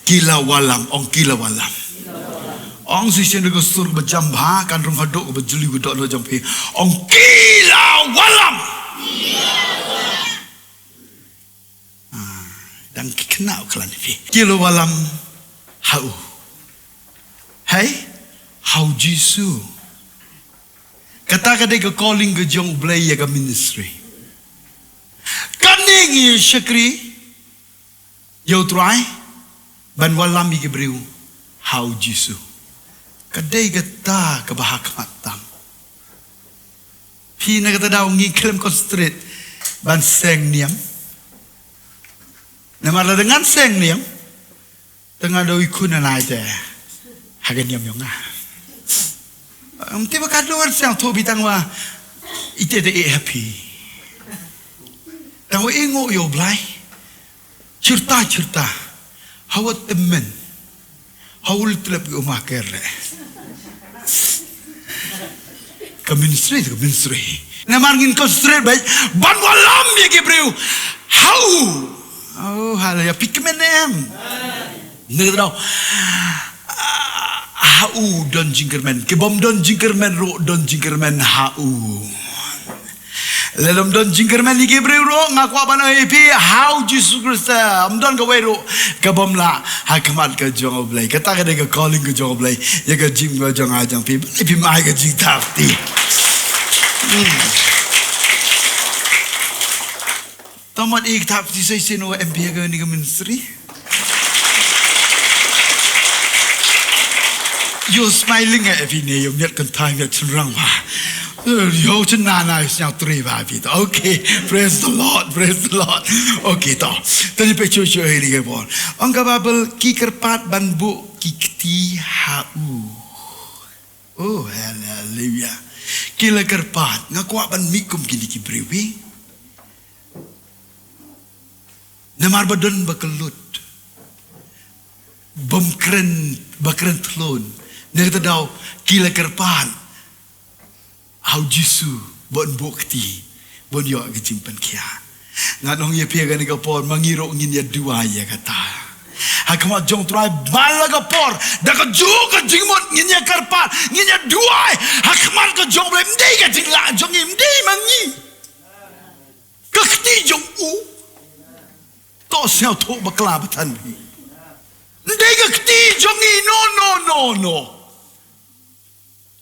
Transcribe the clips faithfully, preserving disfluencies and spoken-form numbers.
Ki la wallam, ong ki la wallam. Ong shisien da ka sur ba jam bha, kan rung haduh ba juli ka dohnud jong phi. Ong ki la wallam. Ah, dang ki khynnah u khlaiñ phi. Ki la wallam ha u. Hei, ha u Jisu. Kata ka dei ka calling ka jong U Blei ïa ka ministry. Kane ngi shakri ïa U Trai ban wallam ïa ki briew ha u Jisu. Ka dei kata kaba ha khmat tam. Phi, na kata daw ngi khlem concentrate ban seng niam. Namar lada ngan seng niam, te nga dei u khun nai te ha ka niam jong nga. Ym tip ba ka don sngewthuh phi tang ba ite te e happy. Tang ba e nguh ïa U Blai. Chirta chirta. Hawa temen. Hawa tlep ki umah kere. Ka ministry, ka ministry. Namar ngin concentrate bha ban wallam ïa ki briew ha u. Oh, haleluya. Phi kmen em. Ngi daw. Ah, ha u don jingkyrmen. Ki bym don jingkyrmen ruh don jingkyrmen ha u. Lada ym don jingkyrmen ïa ki briew ruh, nga kwah ban ong ïa phi, ha u Jisu Khrist, ym don kawei ruh ka bym lah ha khmat ka jong U Blei. Kata ka dei ka calling ka jong U Blei ïa ka jingim ka jong nga jong phi. Balei phim ai ka jingthap kti? Hmm. Tang mat i thap kti sa shisien, em phi ha kane ka ministry. You're smiling, eh, phi ne, ïa miat kynthei, miat shynrang bha. Eh, ïa u chynna na ïa u sniawtrei bha phi to. Okay, praise the Lord, praise the Lord. Okay to. To ngi peit shuh shuh ha kane ka por. Ong ka Baibl, ki kyrpad ban buh ki kti ha u. Oh, haleluya. Ki la kyrpad, nga kwah ban mih kum kine ki briew, eh. Namar ba don ba kyllut. Bym kren, ba kren thlun. Na kata daw, ki la kyrpad ha u Jisu, ban buh kti, ban ïoh ka jingpynkhiah. Ngan ong ïa phi ha kane ka por, ma ngi ruh ngin ïa duwai ïa kata. Ha khmat jong U Trai, man la ka por, da kajuh ka jingmut ngin ïa kyrpad, ngin ïa duwai ha khmat ka jong U Blei, ym dei ka jinglah jong ngi, ym dei ma ngi. Ka kti jong u. To sngewthuh bakla ba than phi. Ym dei ka kti jong ngi, no, no, no, no.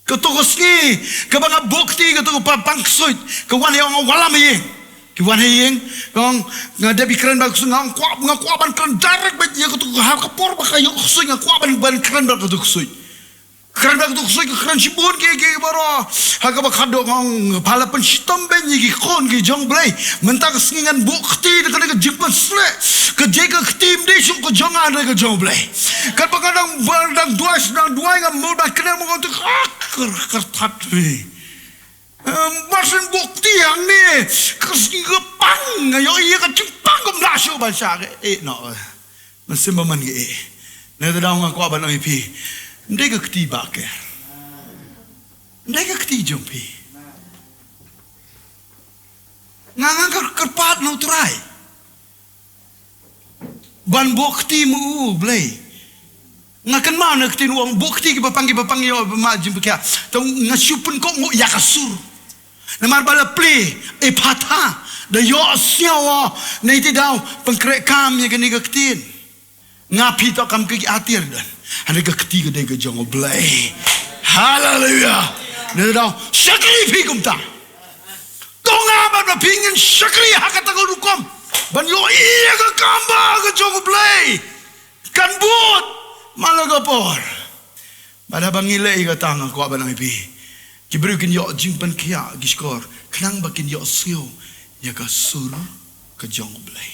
Kato ka sngi kaba nga buh kti, kato ka pang ksuid ka wan ïa nga, wallam ïa. Ki wan ïa nga, nga dep ban kren bad ka ksuid, nga kwah, nga kwah ban kren direct bad ïa kato ka, ha ka por ba ka ïoh ksuid, nga kwah ban, ban kren bad kato ksuid. Kren bad kato ksuid, ka kren shibun ki, ki baroh. Ha kaba khadduh nga ong, pha la pynshitom beiñ ïa ki khun ki jong U Blei. Mynta ka sngi ngan buh kti da kane ka jingpynshlur. Ka jingkyrpad ym dei shuh ka jong nga, ka jong U Blei. Katba nga dang, dang duwai, dang duwai, nga mut ban kren, nga ong, ah, kyr-, kyrthat phi. Em, mar shen buh kti hangne, ka sngi ka pang, nga ïohi ïa ka jingpang, kam lah shuh ban shah ka, eh, noh. Mynsiem ba man ka, eh. Na kata daw nga kwah ban ong ïa phi. Ym dei ka kti ba ker. Ym dei ka kti jong phi. Nga, nga kyr-, kyrpad na U Trai ban buh kti ma u Blei. Nga kynmaw na ka ktien u ong buh kti kiba pang, kiba pang ïoh ban mad jingpynkhiah. To nga shu pynkup nguh ïa ka sur. Namar ba la plie, Ephphatha, da ïohsngew, oh, na ïa te daw, pynkhreh kam ïa kane ka ktien. Nga phi to kam ki atiar don. Hynrei ka kti ka dei ka jong U Blei. Haleluya. Na ïa te daw, shakri phi kumta. To nga bad phi ngin shakri ha kata ka rukom. Ban ïohi ïa ka kam ba ka jong U Blei kan bud man la ka por. Bad haba ngi leh ïa kata, nga kwah ban ong ïa phi, ki briew kin ïoh jingpynkhiah ki shkor khnang ba kin ïohsngew ïa ka sur ka jong U Blei.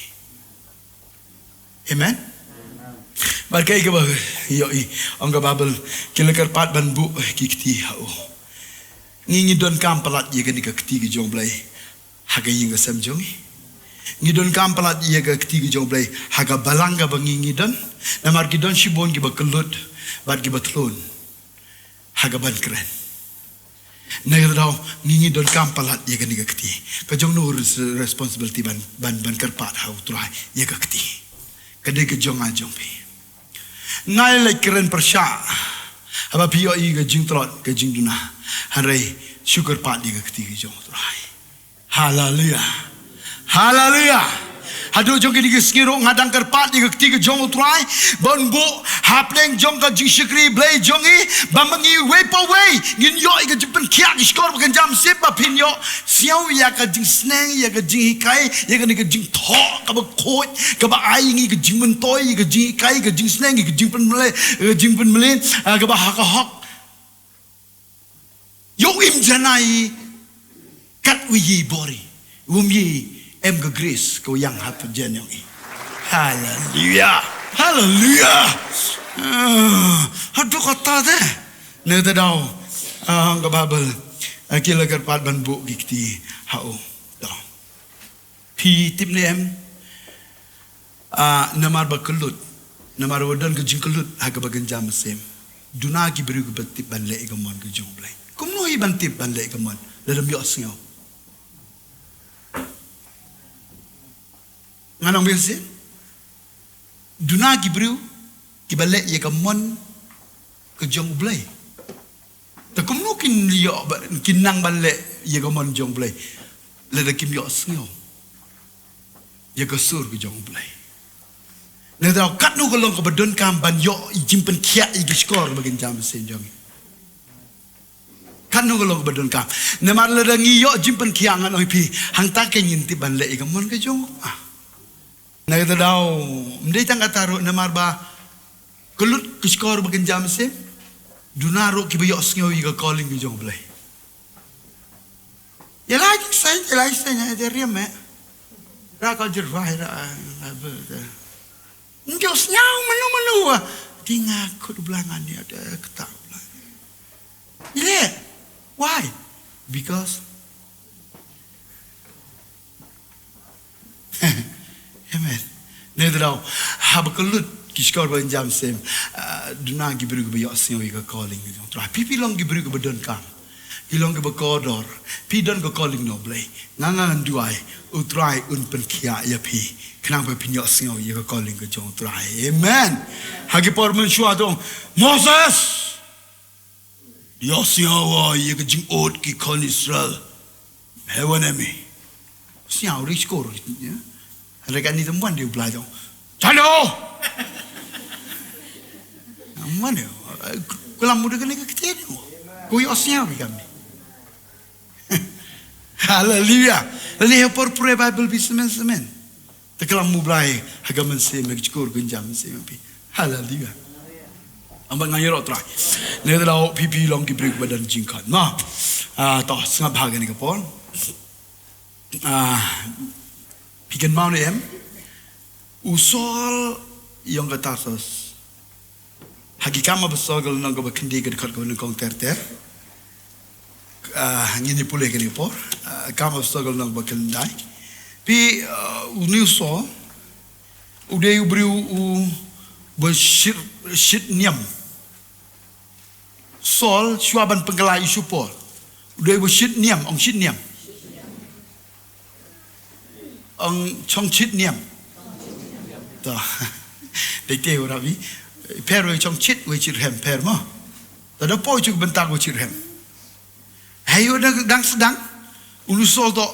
Amen. Bad kaei kaba ïohi, ong ka Baibl, ki la kyrpad ban buh ki kti ha u. Ngi, ngi donkam palat ïa kane ka kti ka jong U Blei ha ka ïing ka sem jong ngi. Ngi donkam palat ïa ka kti ka jong U Blei ha ka balang kaba ngi, ngi don. Namar ki don shibun kiba kyllut bad kiba thlun ha ka ban kren. Na kata daw ngi, ngi donkam palat ïa kane ka kti. Ka jong no res-, responsibility ban, ban, ban kyrpad ha U Trai ïa ka kti? Ka dei ka jong nga jong phi. Nga ïaleit kren pyrshah haba phi ïohi ka jingtlot, ka jingduna. Hynrei shu kyrpad ïa ka kti ka jong U Trai. Haleluya. Haleluya. Haduh jong kine ki sngi ruh nga dang kyrpad ïa ka kti ka jong U Trai ban buh hapdeng jong ka jingshakri Blei jong ngi, ba ma ngi wei pa wei ngin ïoh ïa ka jingpynkhiah ki shkor ba kynja mynsiem, ba phin ïoh sngew ïa ka jingsneng, ïa ka jinghikai, ïa kane ka jingthoh kaba khuid, kaba ai ïa ngi ka jingmyntoi, ïa ka jinghikai, ïa ka jingsneng, ïa ka jingpynmlien, ïa ka jingpynmlien, ah, kaba ha ka hok. Ïoh im janai kat u ïa bor ïa, um ïa em ka grace ka u ïang hapdeng jong i. Haleluya. Haleluya. Ah, haduh katta te. Nangta daw, ah, ka Bible, ah, ki la kyrpad ban buh ki kti ha u. Daw. Phi tip ne em? Ah, namar ba kyllut. Namar ba don ka jingkyllut ha kaba kynja mynsiem. Duna ki briew kiba tip ban leh ïa ka mon ka jong U Blei. Kumno hi ban tip ban leh ïa ka mon lada ym ïohsngew? Ngan ong biang shisien. Duna ki briew kiba leh ïa ka mon ka jong U Blei. Te kumno kin ïoh ba, kin nang ban leh ïa ka mon jong U Blei lada kim ïohsngew ïa ka sur ka jong U Blei? Nangta katno ka long kaba donkam ban ïoh jingpynkhiah ïa ki shkor ba kynja mynsiem jong ngi? Katno ka long kaba donkam? Namar lada ngi ïoh jingpynkhiah, ngan ong ïa phi, hangta ka ngin tip ban leh ïa ka mon ka jong U Blei. Nangta daw, ym dei tang kata ruh, namar ba kyllut ki shkor ba kynja mynsiem, duna ruh kiba ïohsngew ïa ka calling ka jong U Blei. Ïa la jingseng, ïa la jingseng, ïa riam eh. Ra ka jyrwai ra, ah, ba, ba. Ym ïohsngew mano mano, ah. Ti nga kut U Blei ngan ïa da kata U Blei. Ïa le. Why? Because Amen. Nangta daw, haba kyllut ki shkor ba kynja mynsiem, ah, duna ki briew kiba ïohsngew ïa ka calling ka jong U Trai. Phi, phi long ki briew kiba donkam. Phi long kiba kordor. Phi don ka calling na U Blei. Nga, ngan duwai, U Trai un pynkhiah ïa phi khnang ba phin ïohsngew ïa ka calling ka jong U Trai. Amen. Ha ki por mynshuwa tong, Moses, ïohsngew ïa ka jingud ki khun Israel. Hewan emi. Sngew ri shkor ïa. Hynrei kane te ym wan de U Blei jong. Chalo. Ym wan de. Klam u de kane ka ktien. Ko ïohsngew ri kane. Haleluya. Lane ha por pule Bible phi semen semen. Te klam U Blei ha ka mynsiem, ha ka jingkor kynja mynsiem phi. Haleluya. Amba nga ïaroh Trai. Nangta daw phi, phi long ki briew ba don jingkhot. Ma. Ah, to sngap ha kane ka por. Ah, phi kynmaw ne em? U Saul jong ka Tarsus. Ha ki Kam Apostol ka lynnong kaba khyndai ka dkhot kaba nyngkong ter ter. Ah, ngin ïa pule kane ka por. Ah, Kam Apostol ka lynnong kaba khyndai. Phi, ah, une u Saul u dei u briew uba shit, shit niam. Saul shuwa ban pynkylla ïa u Paul. U dei uba shit niam, ong shit niam. Ong chong shit niam. To. Dei te u rabi. Pher wei chong shit, wei shit rhem pher mo. To da poi shu bynta wei shit rhem. Hei u dang, dang sdang. Une u Saul to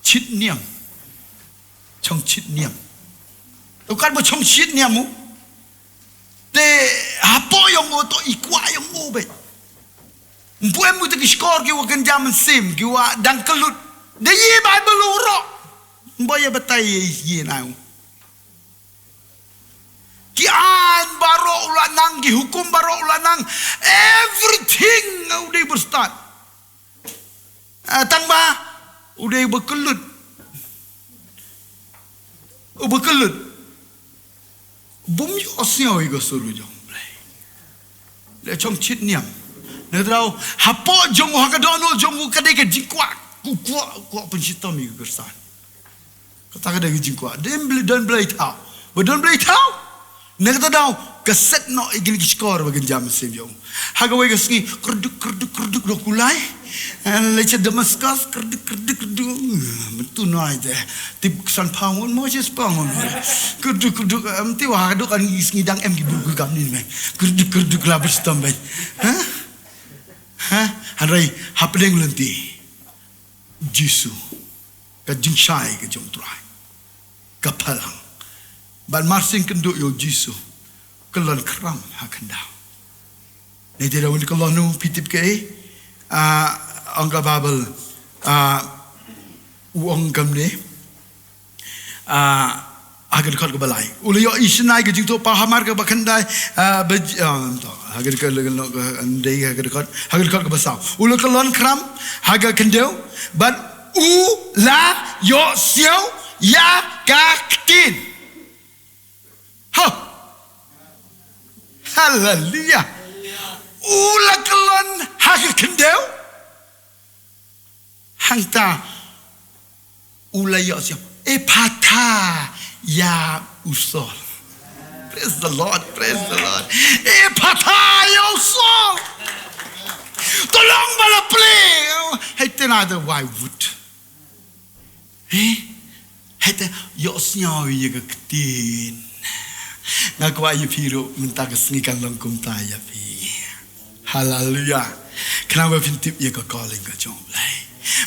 shit niam. Chong shit niam. To kat ba chong shit niam u. Te hapoh jong u to i kwah jong u beit. Ym pu em u te ki shkor ki wa kynja mynsiem, ki wa dang kyllut. Da ïa Bible u roh. Ym ba ïa batai ïa, ïa na u. Ki aiñ baroh u la nang, ki hukum baroh u la nang. Everything u dei ba stad. Ah, tang ba u dei uba kyllut. Uba kyllut. Bym ïohsngew ïa ka sur ka jong U Blei. Leh chong shit niam. Nangta daw hapoh jong u, ha ka dohnud jong u ka dei ka jingkwah. Ku kwah, kwah pynshitom ïa ka Khristan. Kata ka dei ka jingkwah. Don Blei, don Blei thaw. Ba don Blei thaw. Nangta daw Ka set noh ïa kine ki shkor ba kynja mynsiem jong u. Ha kawei ka sngi, kerduk, kerduk, kerduk, dok u lai. Eh, leit sha Damascus, kerduk, kerduk, kerduk. Mynta u nai te. Tip san phaw ngut mo, shiphew phaw ngut mo. Kerduk, kerduk, em, te wa dok kan sngi dang em ki bru ki kam ni me. Kerduk, kerduk, la bus tam bai. Ha? Ha? Hynrei, hapdeng lynti. Jisu. Ka jingshai ka jong u Trai. Ka phalang. Bad mar shu kynduh ïa u Jisu. Kyllon khram ha khyndew. Ngi te da wan kyllon u phi tip kaei. Ah, ong ka Baibl. Ah, u ong kumne. Ah, ha ka dkhot kaba lai. U la ïohi shynna ïa ka jingtuh paw hamar kaba khyndai, ah, ba, ah, to, ha ka dkhot, ha ka dkhot, ha ka dkhot kaba saw. U la kyllon khram ha ka khyndew, bad u la ïohsngew ïa ka ktien. Ha! Haleluya. U la kyllon ha ka khyndew. Hangta u la ïohsngew. Ephphatha, ïa u Saul. Praise the Lord, praise the Lord. Ephphatha, ïa u Saul. To long ba la plie. Hei te na da wai wut. Eh? Hei te ïohsngew ïa ka ktien. Nga kwah ïa phi ruh mynta ka sngi kan long kumta ïa phi. Haleluya. Khnang ba phin tip ïa ka calling ka jong u Blei.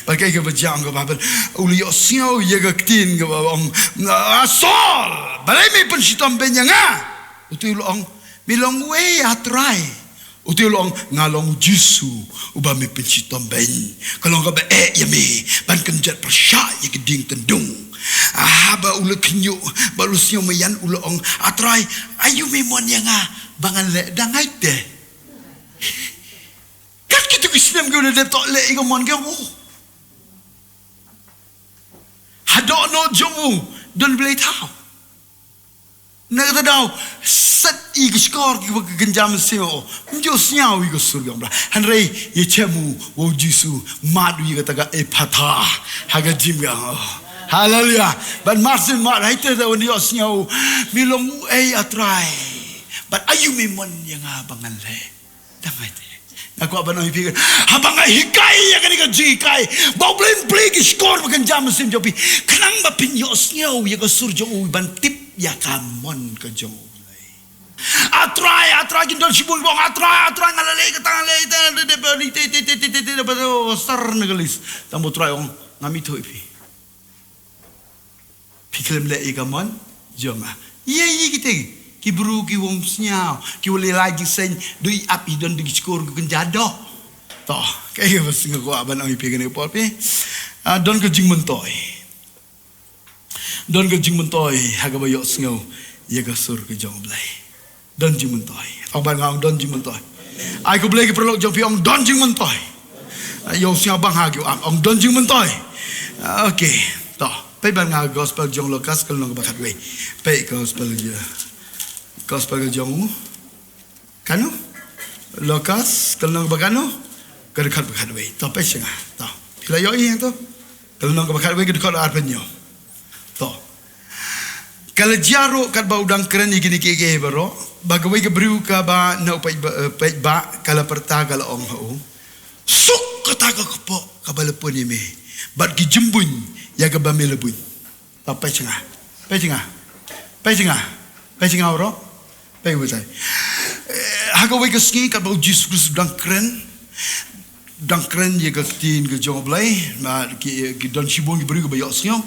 Ba kaei kaba jia ong ka Baibl. U la ïohsngew ïa ka ktien kaba ong, "Ah, Saul, balei me pynshitom beiñ ïa nga?" Uto u la ong, "Me long uei, ah Trai?" Uto u la ong, "Nga long u Jisu, uba me pynshitom beiñ. Ka long kaba eh ïa me ban kynjat pyrshah ïa ki dieng tyndung." Ah, haba u la khynñiuh, ba u la sngew maïan u la ong, "Ah Trai, aïu me mon ïa nga ba ngan leh, dang ai te?" Kat kito ki snem ki u la dep toh leh ïa ka mon ki ong, oh. Ha dohnud jong u don Blei thaw. Na kata daw, set ïa ki shkor kiba kynja mynsiem, oh. Ym ju sngew ïa ka sur jong u Blei. Hynrei ïa shem u, wow Jisu, mad u ïa kata ka Ephphatha. Ha ka jingim, oh. Haleluya. Ban mar shu mad, hei te da wan ïohsngew, "Me long uei, ah Trai? Bad aïu me mon ïa nga ba ngan leh, dang ai te?" Nga kwah ban ong ïa phi, haba nga hikai ïa kane ka jinghikai, ba u Blei un plie ki shkor ba kynja mynsiem jong phi, khnang ba phin ïohsngew ïa ka sur jong u, ban tip ïa ka mon ka jong u Blei. "Ah Trai, ah Trai," kin don shibun ba ong, "Ah Trai, ah Trai, nga la leh kata, nga la leh kata, sar na ka list." Tang ba u Trai ong, "Ngam ithuh ïa phi. Phi khlem leh ïa ka mon jong nga." Ïa, ïa kita ki bru ki wym sngew, ki wa leh lai jingseng, dei ap i don da ki shkor ki kynja doh. To, kaei kaba sngewbha ban ong ïa phi kane ka por phi. Ah, don ka jingmyntoi. Don ka jingmyntoi ha kaba ïohsngew ïa ka sur ka jong u Blei. Don jingmyntoi. Ong bad nga, ong don jingmyntoi. Ai khublei ki paralok jong phi, ong don jingmyntoi. Ïohsngew bang ha ki, ong, ong don jingmyntoi. Okay. To, peit bad nga gospel jong u Lukas ka lynnong kaba khatwei. Peit gospel, gospel ka jong u. Kano? Lukas ka lynnong kaba kano? Ka dkhot ba khatwei. To, peit sha nga. To, phi la ïohi hangto? Ka lynnong kaba khatwei, ka dkhot arphew hynñiew. To. Ka la jia ruh katba u dang kren ïa kine kiei kiei baroh, ba kawei ka briew kaba na u paidbah, eh, paidbah, ka la pyrta, ka la ong ha u, "Suk kata ka kpoh kaba la pun ïa me, bad ki jymbuiñ ïa kaba me la buiñ." To, peit sha nga. Peit sha nga. Peit sha nga. Peit sha nga baroh. Peit batai. Eh, ha kawei ka sngi katba u Jisu Khrist u dang kren, dang kren ïa ka ktien ka jong u Blei, ma ki, ki don shibun ki briew kiba ïohsngew.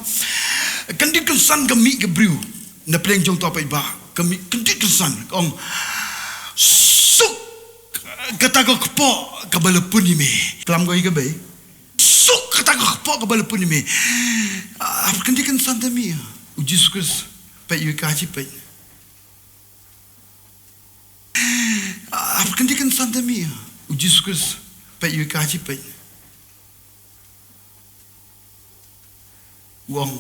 Kyndit kynsan ka mih ka briew na pdeng jong uta u paidbah, ka mih kyndit kynsan, ka ong, "Suk kata ka kpoh kaba la pun ïa me." Klam ko ïa ka bei. "Suk kata ka kpoh kaba la pun ïa me." Ah, kyndit kynsan te mih u Jisu Khrist. Peit ïa ka, shi peit. Ah, kyndit kynsan te mih u Jisu Khrist. Peit ïa ka, shi peit. U ong,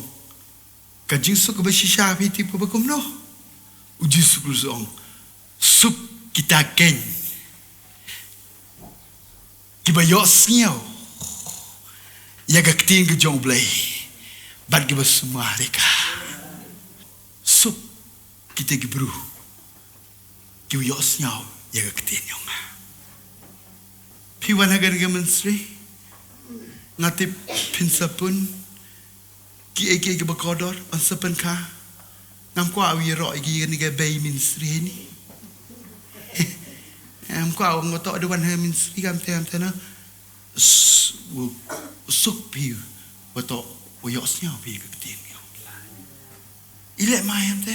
"Ka jingsuk kaba shisha phi tip kaba kumno?" U Jisu Khrist u ong, "Suk kita keiñ kiba ïohsngew ïa ka ktien ka jong u Blei, bad kiba sumar ïa ka." Suk kita ki briew ki ïohsngew ïa ka ktien jong nga. Phi wan ha kane ka ministry, nga tip phin sa pun kiei kiei kiba kordor ban sa pynkha. Ngam kwah u ïaroh ïa kane ka bei ministry hangne. Ngam kwah u, nga toh da wan ha ministry kam te, kam te na. S-, u, u suk phi, wa toh, wa ïohsngew phi ka ktien. I leh mai em te.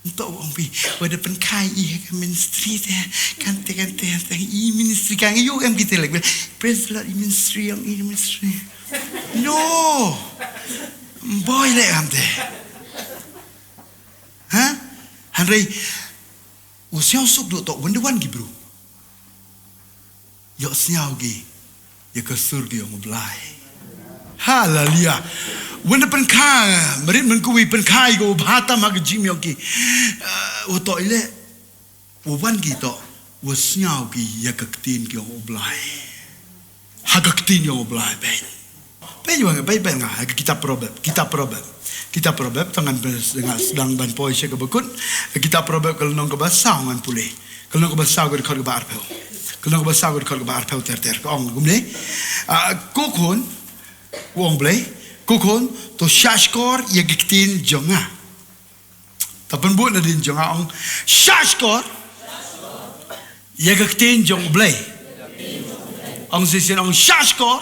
Nto ong phi, wa da pynkha i ha ka ministry te. Kan te, kan te, kan te, i ministry ka ngi ïoh em kita leh. Praise the Lord, i ministry, ong i ministry. No. Boi leh em te. Ha? Hynrei, u sngewsuk duh toh, wan da wan ki bru. Ïohsngew ki ïa ka sur ki jong U Blai. Haleluya. Wan da pynkha, marit man kuwi pynkha ïa ka u bha tam ha ka jingim jong ki. Eh, u toh i leh. U wan ki toh, u sngew ki ïa ka ktien ki jong U Blai. Ha ka ktien jong U Blai, bad. Peit wan, peit, peit nga, ha ka kitab Proverb, kitab Proverb. Kitab Proverb, tang ngan pyn-, nga sdang ban poi sha kaba kut. Kitab Proverb ka lynnong kaba saw ngan pule. Ka lynnong kaba saw ka dkhot kaba arphew. Ka lynnong kaba saw ka dkhot kaba arphew ter ter. Ka ong kumne. Ah, ko khun, u ong Blei. Ko khun, to shahshkor ïa ka ktien jong nga. To pynbud nadien jong nga ong shahshkor ïa ka ktien jong U Blei. Ong shisien ong shahshkor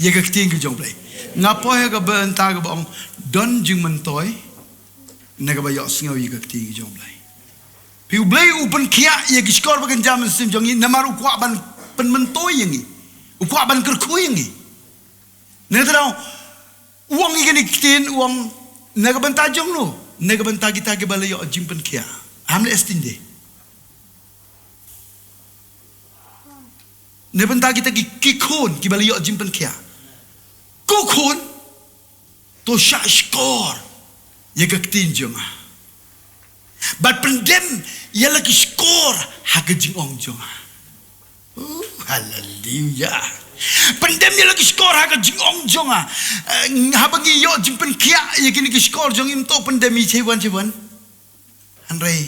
ïa ka ktien ka jong U Blei. Nga poi ha ka bynta kaba ong don jingmyntoi na kaba ïohsngew ïa ka ktien ka jong U Blei. Phi U Blei u pynkhiah ïa ki shkor ba kynja mynsiem jong ngi namar u kwah ban pynmyntoi ïa ngi. U kwah ban kyrkhu ïa ngi. Na kata daw, u ong ïa kane ka ktien, u ong na ka bynta jong no, na ka bynta kita kiba la ïoh jingpynkhiah. Ham leh sting de. Na ka bynta kita ki, ki khun kiba la ïoh jingpynkhiah. Ko khun, to shahshkor ïa ka ktien jong nga. Bad pyndem ïa la ki shkor ha ka jingong jong nga. Oh, haleluya. Pyndem ïa la ki shkor ha ka jingong jong nga. Eh, haba ngi ïoh jingpynkhiah ïa kine ki shkor jong ngi, ym toh pyndem i chei wan chei wan. Hynrei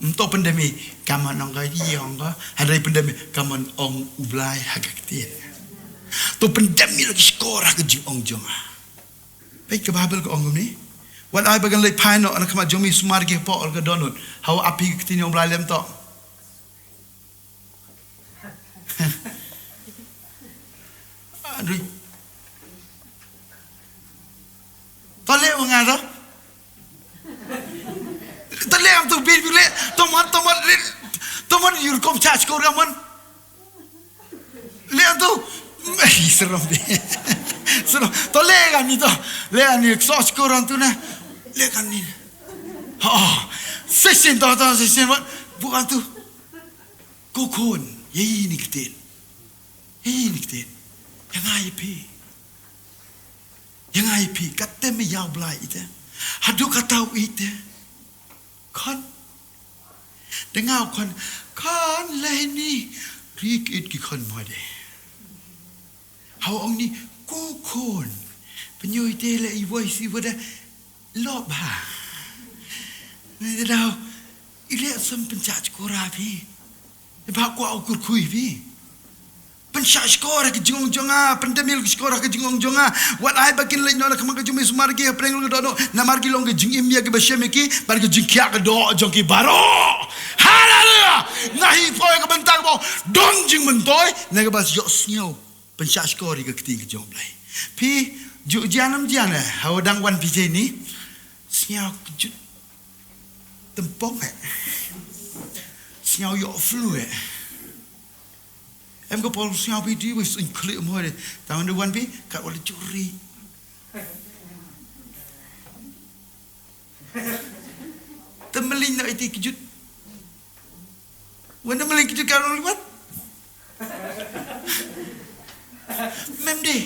ym toh pyndem i, come on ong ka, ïa ong ka. Hynrei pyndem i, come on ong U Blai ha ka ktien. To pyndem ïa la ki shkor ha ka jingong jong nga. Peit ka Baibl ka ong kumne. Wat ai ba kan leit phai noh na khmat jong me sumar ki hapoh ka dohnud. Hawa ap ïa ka ktien jong U Blai lem toh. Aduh. To leh u nga to. To leh am tu bin leh. To man, to man leh. To man yur kom chach ko raman. Leh tu. Ai, seram deh. Seram. To leh kan ni to. Leh kan ni so skor tu na. Leh kan ni. Ha. Sesin to to sesin mat. Bukan tu. Ko khun, ïa ine i ktien. Ïa ine i ktien. Ïa nga ïa phi. Ïa nga ïa phi, katte me ïa U Blai ite. Haduh katta u ite. Khun. Te nga u khun, khun leh ni. Rik it ki khun mo de. Hawa ong ni, ko khun. Pynïoh ite leh i wei si wada. Lok bha. Ni te daw. I leh sam pynshah shkor ha phi. Ba kwah u kyrkhu ïa phi. Pynshah shkor ha ka jingong jong nga, pyndem ïa la ki shkor ha ka jingong jong nga. Wat ai ba kin leit noh na khmat ka jong me sumar ki hapdeng la ka dohnud. Namar ki long ka jingim ïa kiba shem ïa ki, bad ka jingkhiah ka doh jong ki baroh. Haleluya. Nga hi poi ka bynta kaba don jingmyntoi, na kaba ïohsngew. Pynshah shkor ïa ka ktien ka jong U Blai. Phi, ju jan em jan eh, hawa dang wan phi jai ni. Sngew kjut. Tympong eh. Sngew ïoh flu eh. Em ka por sngew phi di, wis un khlieh mo de. Tang da wan phi, kat wala juri. Te mling na iti kjut. Wan da mling kjut ka rong liwat. Mem de.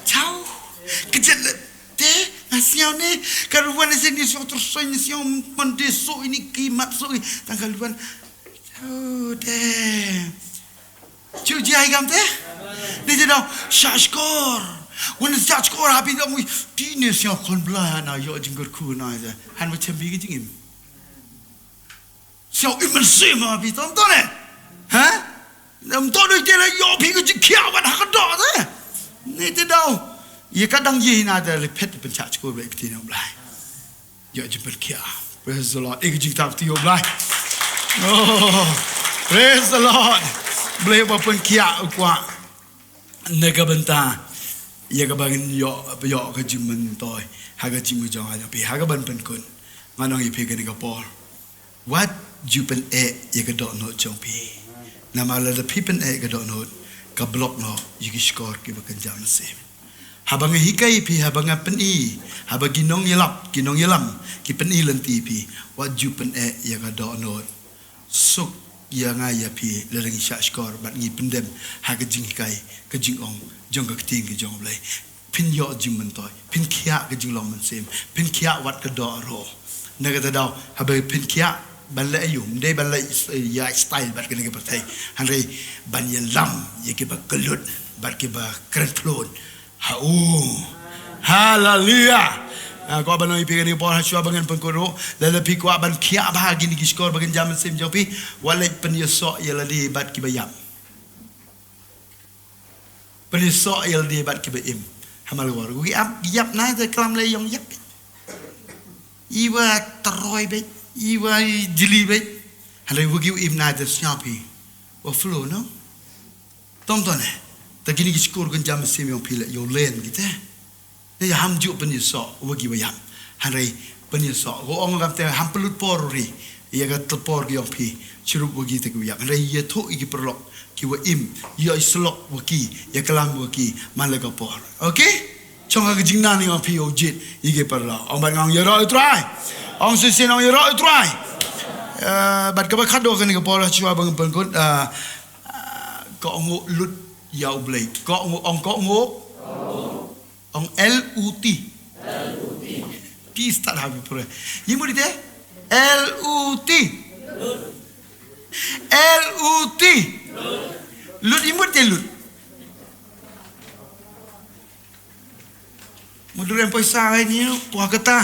Chau. Kjut le. Te, nga sngew ne. Ka ruwan ne sini so tersoy ne sngew mande so ini ki mat so i. Tang ka ruwan. Chau de. Ju jia hi kam te? Ni te dong, shah shkor. Wan shah shkor ha phi dong wi. Ti ne siang khon bla na ïoh jingkyrkhu na ïa. Han wa chem bi ki jingim. Te u im mynsiem ha phi, to, to ne. Ha? Ym to dei te la ïoh phi ka jingkhiah wat ha ka doh te. Ne te daw. Ïa ka dang ïa na te la phet pynshah shkor bad ka ktien U Blai. Ïoh jingpynkhiah. Praise the Lord. Ïa ka jingtap ti U Blai. Oh, praise the Lord. Blei ba pynkhiah u kwah. Na ka bynta ïa kaba ngin ïoh, ïoh ka jingmyntoi ha ka jingmut jong nga jong phi, ha kaba pynkut. Ngan ong ïa phi kane ka por, wat ju pyneh ïa ka dohnud jong phi. Namar lada phi pyneh ka dohnud, ka block noh ïa ki shkor kiba kynja mynsiem. Haba nga hikai ïa phi, haba nga pyni, haba ki nongïalap, ki nongïalam ki pyni lynti ïa phi, wat ju pyneh ïa ka dohnud. Suk ïa nga ïa phi lada ngi shah shkor bad ngi pyndem ha ka jinghikai, ka jingong jong ka ktien ka jong U Blei. Phin ïoh jingmyntoi, phin khiah ka jinglong mynsiem, phin khiah wat ka doh ruh. Na kata daw, haba phin khiah, ban leh aïu? Ym dei ban leh ïa style bad kane ka pyrthei, hynrei ban ïalam ïa kiba kyllut bad kiba kren thlun ha u. Haleluya. Ah, kwah ban ong ïa phi kane ka por, ha shuwa ba ngan pynkut ruh, lada phi kwah ban khiah bha ha kine ki shkor ba kynja mynsiem jong phi, wat leit pynïasoh ïa lade bad kiba ïap. Pynïasoh ïa lade bad kiba im. Ha mar ka por, ki ïap, ki ïap na te klam lei ïong ïap. Iwa taroi beit, iwa jli beit. Hynrei wa ki im na te, sngap phi, wa flow noh. Tom to ne. Ta kine ki shkor kynja mynsiem jong phi leh ïoh len kita. Ne ïa, ham ju pynïasoh wa kiwa ïap. Hynrei pynïasoh, ko ong kam te, ham pynlut por ri ïa ka tel por ki jong phi. Shurup wa ki te kiwa ïap, hynrei ïathuh ïa ki paralok kiwa im, ïa islok wa ki, ïa klam wa ki man la ka por. Okay? Chong ha ka jingnang jong phi, ïa u jied ïa ki paralok. Ong bad nga, ong ïaroh ïa u Trai. Ong shisien, ong ïaroh ïa u Trai. Eh, bad kaba khadduh kane ka por, ha shuwa ba ngan pynkut, eh, eh, kohnguh lut ïa U Blei. Kohnguh, ong kohnguh. Ong L U T. T start ha phi pura. Ïa mut te? L U T. L U T. Lut, ïa mut te lut. Mut dur em poisa ngai ni, pua kata.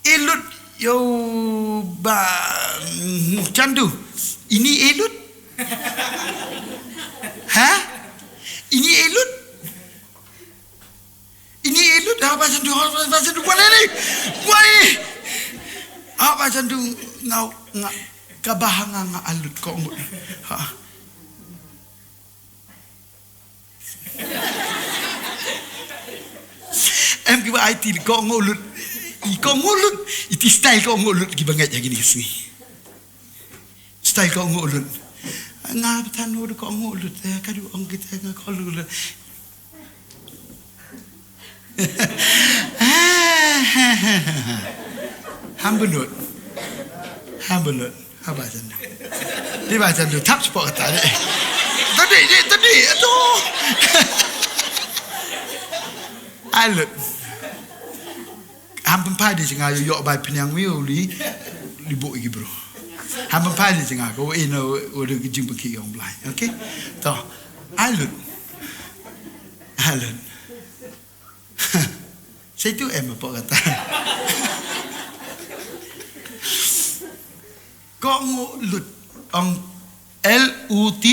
E lut, ïa u Bah, mm, Chandu. Ini e lut? Ha? Ini e lut? Ini e lut? Ha, Bah Chandu, ha, Bah, Bah Chandu, wan ini. Wan ini. Ha, Bah Chandu, nga, nga, kaba ha nga, nga a lut kohnguh. Ha. Em kiba aiti kohnguh lut. I kohnguh lut. Iti style kohnguh lut kiba ngeit ha kine ki sngi. Style kohnguh lut. Nga bthan u da kohnguh lut. Eh, ka du ong kita nga kohnguh lut. Ham bynnud. Ham bynnud. Ha Bah Chandu. Dei Bah Chandu, thap shapoh kata dei. Tadi, dei, tadi. Aduh. Alut. Ham pynphai dei jnga ïoh bai pynïang wi u li, li buh ïa ki bru. Ham pynphai dei jnga ko ïa no u dei ki jingpynkhih ïong Blai. Okay? To. Alut. Alut. Sa ïa tu em hapoh kata. Kohnguh lut. Ong L U T.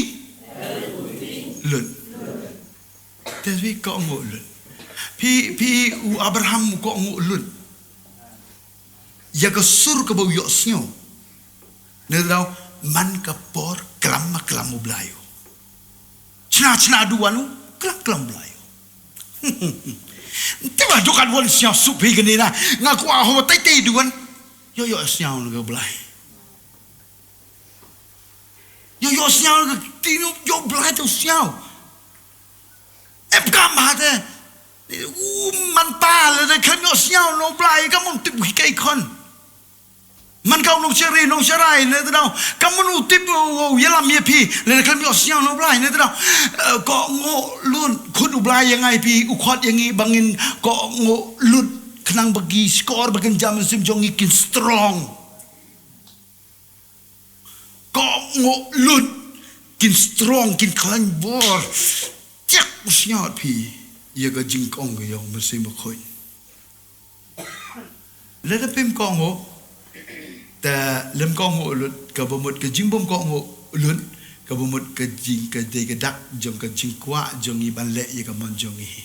Lut. Te phi kohnguh lut. Phi, phi u Abraham u kohnguh lut. Ïa ka sur kaba u ïohsngew. Ne daw man ka por klam ma klam U Blai u. Chna chna duwan u, klam klam Blai u. Te ba dukan wan sñiaw suk phi kani na. Nga kwah ho tai tai duwan. Ïoh ïoh sñiaw na ka Blai. Ïoh ïoh sñiaw na ka ti ïoh Blai te sñiaw. Ep kam ha te. U man pa le de khlem ïoh sñiaw na U Blai ka mon tip ki kai khon. Man ka u nongshari, nongsharai, ne te daw. Ka mon u tip u, u ïalam ïa phi, ne te khlem ïoh sñiaw na U Blai, ne te daw. Eh, kohnguh lut, khot U Blai ïa nga ïa phi, u khot ïa ngi ba ngin kohnguh lut, khnang ba ki shkor, ba kin jam mynsiem jong ngi kin strong. Kohnguh lut, kin strong, kin khlaiñ bor. Tiak u sñiawt phi, ïa ka jingkong ka ïong mynsiem bakhuid. Lada phim kohnguh, Lem kohnguh lut, kaba mut ka jingbymkohnguh lut, kaba mut ka jing, ka dei ka dak jong ka jingkwah jong ngi ban leh ïa ka mon jong ngi.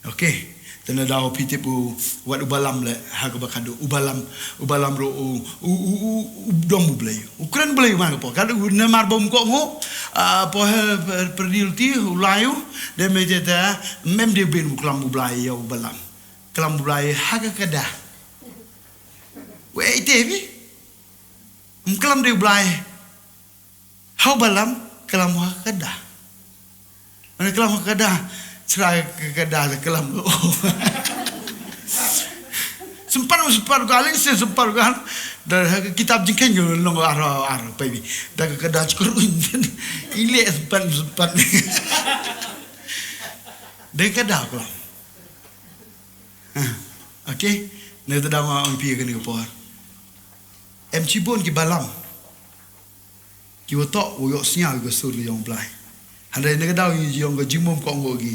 Okay. Te na daw phi tip u, wat u Balam leh, ha kaba khadduh u Balam, u Balam ruh u, u, u, u, u dom u Blei. U kren Blei man ka por. Khadduh u namar bym kohnguh, ah, por ha, per, per dil ti, u lai u, de me te te, mem de bin u klam u Blei ïa u Balam. Klam u Blei ha ka kada. Wei te bi. Ym klam de u Blei ha u Balam, klam ha ka kada. Wan klam ha ka kada, sra ka kada la klam. Sympat, sympat ka ling, sympat ka. Da ha ka kitab Jingkheiñ ka long ar, ar, pei bi. Da ka kada chkur un. Ile sympat, sympat. Da ka kada klam. Ha, okay. Nangta da nga ong phi kane ka por. Em shibun ki Balam. Ki wa toh, wa ïohsngew ïa ka sur ka jong u Blei. Hynrei na ka daw ïa jong ka jingbymkohnguh ki.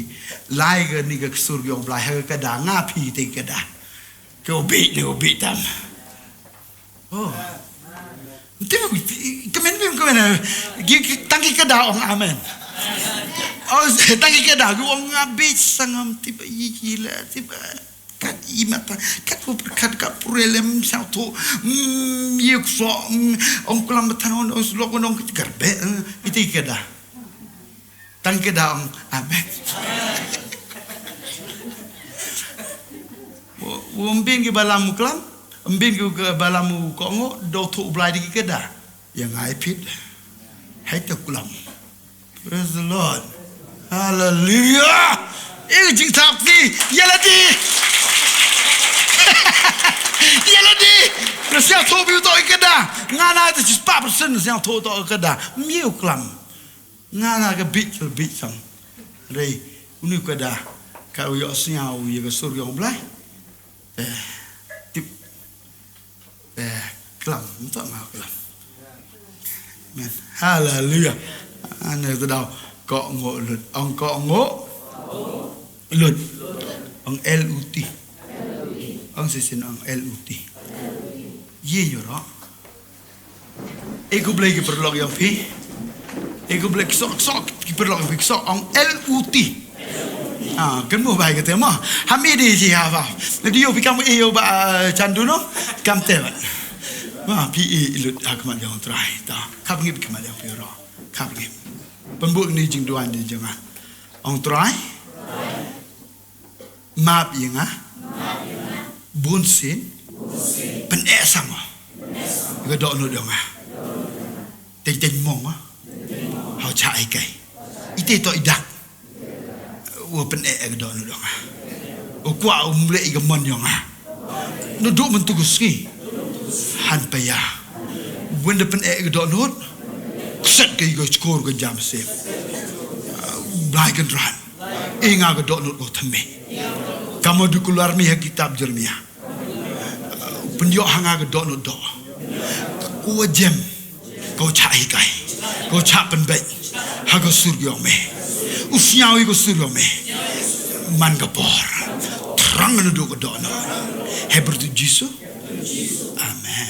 Lai kane ka sur ka jong u Blei, ha ka kada, nga phi te ka kada. Ki wa bit, ne wa bit tam. Oh. Te wa bit, kmen, kmen, kmen. Ki, ki, tang ki kada ong amen. Oh, tang ki kada, ki ong nga bit sangam, te ba yi ki la, te ba. Kat i mata, kat ko kat ka pure lem sngewthuh. Mm, ïa u kso, mm, ong klam ba than on, ong slok on, ong kit garbe, eh, ite i kada. Tang kada ong, amen. Wo, wo ym bin ki Balam u klam, ym bin ki Balam u kohnguh, da u thuh u Blei da ki kada. Ïa nga i phit. Hai te klam. Praise the Lord. Hallelujah. Eh, jingthap ki. Ïa lade. Ïa lade. Nga sngewthuh ba u toh i kada. Nga na te shispah percent sngewthuh u toh i kada. Ym ïa u klam. Nga na ka bit, ka bit sam. Rei, uni u kada. Ka u ïohsngew ïa ka sur jong u Blei. Eh, tip. Eh, klam, mynta nga klam. Amen. Haleluya. Ane tu dau, kohnguh lut. Ong kohnguh lut. Ong L U T. Ong shisien ong L U T. Ye yo ro. E khublei ki paralok ïa phi. E khublei, kso, kso ki paralok ïa phi, kso ong L U T. Ah, kan mo bai kata mo. Hami di ji ha ba. Nadi yo phi kam e yo ba, ah, chandu no. Kam te ba. Ma phi i lut ha khmat jong u Trai. Ta. Khap ngip khmat jong phi ro. Khap ngip. Pynbuk ni jingduwai ni jong nga. Ong Trai. Map ïa nga. Bun sien. Pyneh sa mo. Ïa ka dohnud jong nga. Teng teng mong nga. Hau cha ai kai. Ite to i dak. Wa pyneh ïa ka dohnud jong nga. U kwah u mleh ïa ka mon jong nga. Naduh mynta ka sngi. Han paya. Wen da pyneh ïa ka dohnud. Kset ka ïa ka chkor ka jam sep. Blai kan ran. Ïa nga ka dohnud ko thymme. Kama du kular mi ha kitab Jeremia. Pynïoh ha nga ka dohnud doh. Ko jem. Ko chah hikai. Ko chah pynbeit. Ha ka sur yong me. U sñiaw ïa ka sur yong me. Man ka por. Thrang na du ka dohnud. He byrtu Jisu. Amen.